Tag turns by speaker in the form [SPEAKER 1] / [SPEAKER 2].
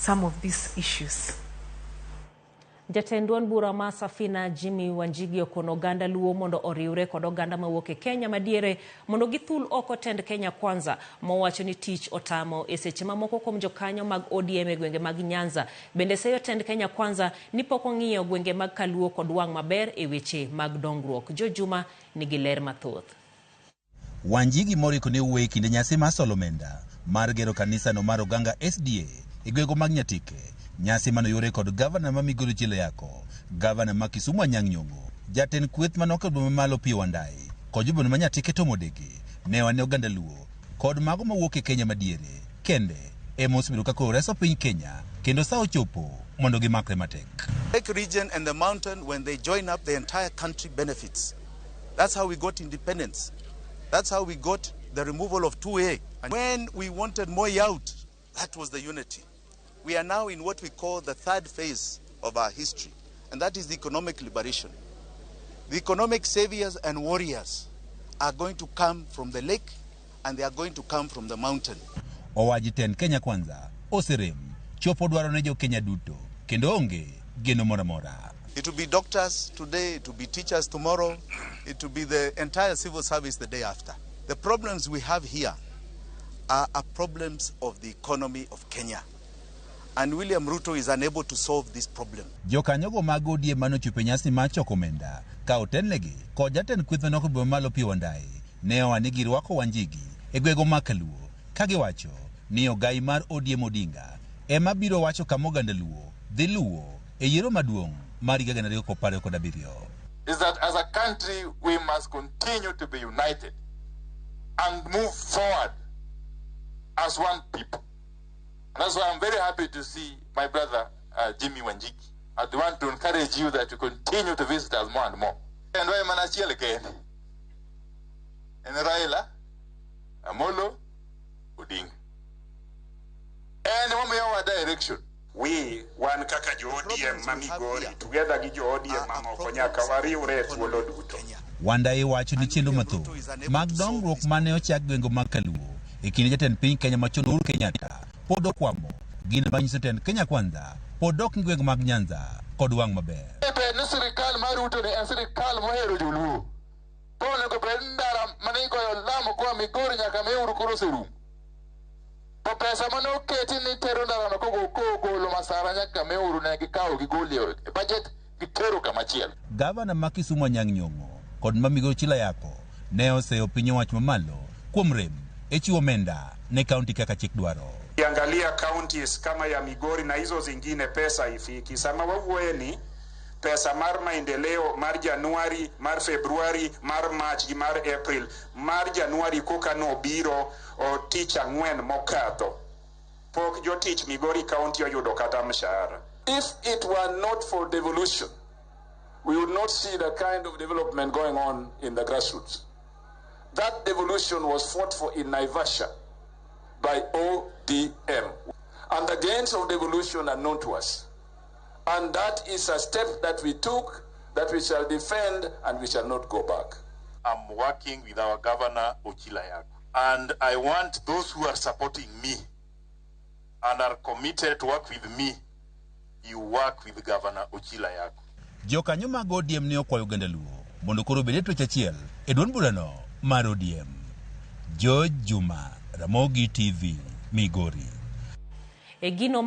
[SPEAKER 1] Some of these issues.
[SPEAKER 2] Jatend duond bura ma Safina Jimmy Wanjigi okono oganda Luo mondo oriwre kod oganda mawuok e Kenya madiere mondo githul oko tend Kenya Kwanza, mowacho ni tich otamo e seche ma moko kuom jokanyo mag ODM e gwenge mag Nyanza bende seyo tend Kenya Kwanza ni pok ong'iyo gwenge mag Kaluo kod wang' maber e weche mag dongruok. Jo Juma nigi ler mathoth.
[SPEAKER 3] Wanjigi moriko ne wuoyo e kinde nyasi mar solo omenda mar gero kanisano mar Oganga SDA e gwenge mag Nyatike. Nyasi manoyore kod gavana ma Migori Ochilo Ayacko, gavana ma Kisumu Anyang' Nyong'o, jatend kweth manok e boma malo Opiyo Wandayi kod joboma ma Nyatike Tom Odege ne wane oganda Luo kod mago mawuok e Kenya madiere kende ema osebedo ka koro reso piny Kenya kendo sa ochopo mondo gimakre matek.
[SPEAKER 4] Lake region and the mountain, when they join up, the entire country benefits. That's how we got independence. That's how we got the removal of 2A. And when we wanted Moi out, that was the unity. We are now in what we call the third phase of our history, and that is the economic liberation. The economic saviors and warriors are going to come from the lake and they are going to come from the mountain.
[SPEAKER 3] Owaji tend Kenya Kwanza oserem chopo dwaro ne jo Kenya duto kendo onge geno moro amora.
[SPEAKER 4] It will be doctors today, it will be teachers tomorrow, it will be the entire civil service the day after. The problems we have here are problems of the economy of Kenya. And William Ruto is unable to solve this problem.
[SPEAKER 3] Jokanyogo mag ODM manochopo e nyasi mar choko omenda ka otelnegi kod jatend kweth manok e boma malo Opiyo Wandayi ne oa ni girwako Wanjigi e gwego mag Kaluo ka giwacho ni ogai mar ODM Odinga ema biro wacho kama oganda Luo dhi luwo e yiero maduong' mar higa 2027.
[SPEAKER 5] Is that as a country we must continue to be united and move forward as one people. And that's why I'm very happy to see my brother Jimmy Wanjigi. I want to encourage you that you continue to visit us more and more. And why mana achiel kende? En Raila Amolo Odinga. En momiyowa direction.
[SPEAKER 6] We wan kaka jo ODM ma Migori together gi jo ODM mamoko nyaka wariwre e thuolo duto.
[SPEAKER 3] Wandayi wacho ni chenro mathoth mag dongruok mane ochak gwenge mag Kaluo e kinde jatend piny Kenya machon Uhuru Kenyatta pod okwamo, gino manyiso tend Kenya Kwanza pod ok ng'i gwenge mag Nyanza kod wang' maber.
[SPEAKER 5] Bed ni sirikal mar Ruto ni en sirikal mohero joluo. To onego bed ni ndara mane igoyo lamo koa Migori nyaka Meuru koro oserumo. To pesa mane oketi ni tero ndarano kogolo Masara nyaka Meuru ne gikawo gigolo e budget gitero kamachielo.
[SPEAKER 3] Gavana ma Kisumu Anyang' Nyong'o kod ma Migori Ochilo Ayacko ne oseyo piny owacho mamalo kuom rem e chiwo omenda ne kaunti kaka chik dwaro.
[SPEAKER 6] Ukiangalia counties kama ya Migori na hizo zingine pesa haifiki. Sama wawuoye ni pesa mar maendeleo mar Januari, mar Februari, mar March gi mar April. Mar Januari koka nobiro tich ang'wen mokadho. Pok jotich Migori County oyudo kata mshahara.
[SPEAKER 5] If it were not for devolution, we would not see the kind of development going on in the grassroots. That devolution was fought for in Naivasha by ODM. And the gains of devolution are known to us. And that is a step that we took, that we shall defend, and we shall not go back.
[SPEAKER 7] I'm working with our governor, Ochilo Ayacko. And I want those who are supporting me and are committed to work with me, you work with Governor Ochilo Ayacko.
[SPEAKER 3] Jokanyo mag ODM ne okwayo oganda Luo mondo koro obed e twech achiel e duond burano mar ODM. George Juma, Ramogi TV, Migori.
[SPEAKER 2] E gino